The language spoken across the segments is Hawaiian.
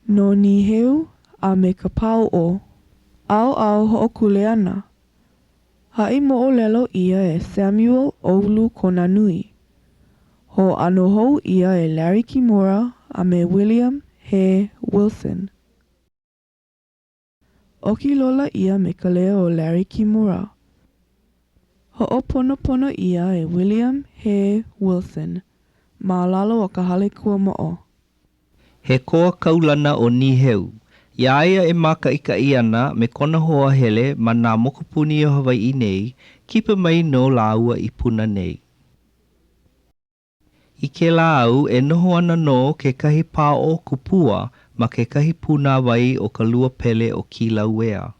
No Nīheu a me ka Pāoʻo, ʻAoʻao Hoʻokuleana. Haʻi moʻolelo ʻia e Samuel ʻOulu Konanui. Hōʻano hou ʻia e Larry Kimura a me William Hē Wilson. ʻOki lola ʻia me ka leo o Larry Kimura. Hoʻoponopono ʻia e William Hē Wilson ma lalo o ka Hale Kuamoʻo. He koa kaulana ʻo Nīheu. Iā ia e mākaʻikaʻi ana me kona hoa hele ma nā mokupuni o Hawaiʻi nei, kipa mai nō lāua i Puna nei. I kēlā au, e noho ana nō kekahi pāoʻo kupua ma kekahi pūnāwai o ka lua pele o Kīlauea.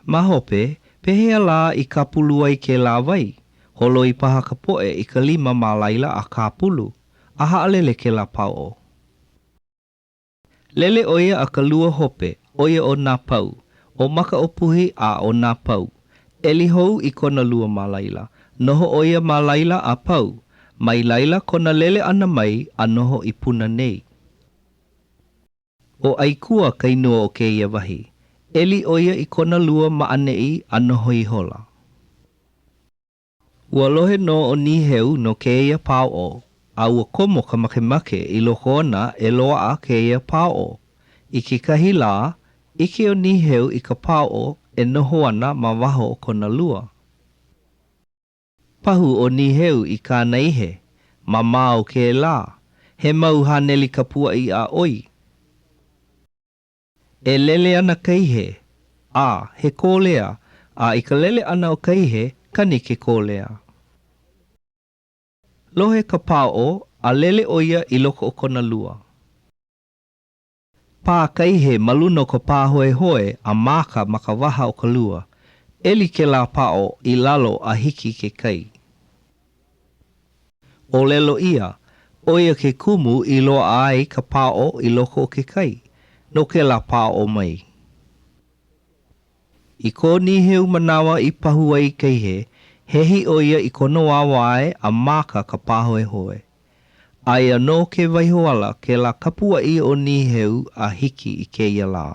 Ma hope, pehea lā i kāpulu ai kēlā wai? Holoi paha ka poʻe i ka lima ma laila a kāpulu, a haʻalele kēlā pāoʻo. Lele ʻo ia a ka lua hope, ʻo ia ʻo Nāpau, ʻo Makaʻopuhi a ʻo Nāpau. ʻEli hou i kona lua ma laila. Noho ʻo ia ma laila a pau. Mai laila kona lele ʻana mai a noho i Puna nei. ʻO ʻAikua ka inoa o kēia wahi. ʻEli ʻo ia i kona lua ma ʻaneʻi a noho ihola. Ua lohe nō ʻo Nīheu no kēia pāoʻo, a ua komo ka makemake i loko ona e loaʻa kēia pāoʻo. I kekahi lā, ʻike ʻo Nīheu i ka pāoʻo e noho ana ma waho o kona lua. Pahu ʻo Nīheu i kāna ihe, mamao kēlā, he mau haneli kapuaʻi a ʻoi. E lele ana ka ihe, a he kōlea, a i ka lele ʻana o ka ihe, kani ke kōlea. Lohe ka pāoʻo a lele ʻo ia i loko o kona lua. Pā ka ihe ma luna o ka pāhoehoe a māka ma ka waha o ka lua. ʻEli kēlā pāoʻo i lalo a hiki i ke kai. ʻŌlelo ʻia, ʻo ia ke kumu i loaʻa ai ka pāoʻo i loko o ke kai, no kēlā pāoʻo mai. I ko Nīheu manawa i pahu ai i ka ihe, hehi ʻo ia i kona wāwae a māka ka pāhoehoe. Aia nō ke waiho ala kēlā kapuaʻi o Nīheu a hiki i kēia lā.